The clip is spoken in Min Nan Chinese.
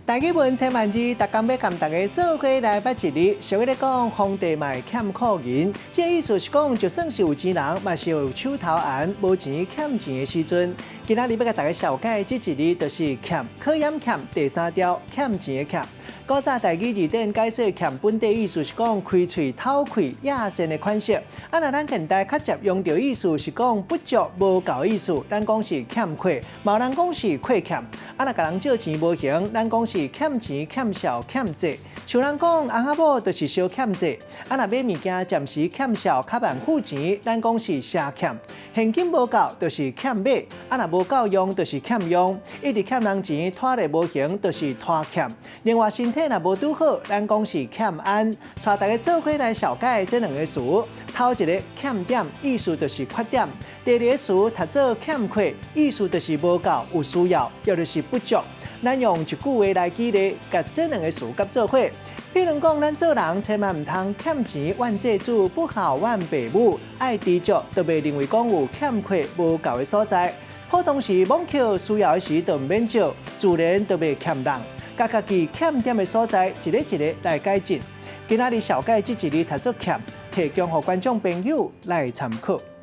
台語文千萬字，逐工欲共大家做伙來捌一字。俗語咧講，皇帝嘛會欠褲銀，這个意思是講，就算是有錢人，嘛是有手頭絚、無錢欠錢的時陣。今仔日欲共大家紹介這一字，就是欠，可厭欠，第三調欠錢的欠。古早台語字典解說欠本底意思是講開喙透氣、野性的款式。啊，若咱現代較捷用著意思是講不足、無夠意思，咱講是欠缺，嘛有人講是虧欠。啊，若共人借錢無還，咱講是欠錢、欠數、欠債。像人講翁仔某就是相欠債。啊，若買物件暫時欠數較慢付錢，咱講是賒欠。現金無夠就是欠買，啊，若無夠用就是欠用。一直欠人錢拖咧無還就是拖欠。另外身體若無拄好，咱講是欠安。帶大家做伙來紹介這兩个詞，頭一个欠點，意思就是缺點；第二个詞讀做欠缺，意思就是無夠、有需要，抑就是不足。咱用一句話來舉例，共這兩个詞佮做伙。比如講，咱做人千萬毋通欠錢怨債主，不孝怨爸母，愛知足，就袂認為講有欠缺無夠的所在。普通時罔捡需要的時就毋免借，自然就袂欠人。共家己欠點的所在，一个一个來改進。今仔日紹介這一字讀做欠，提供予觀眾朋友來參考。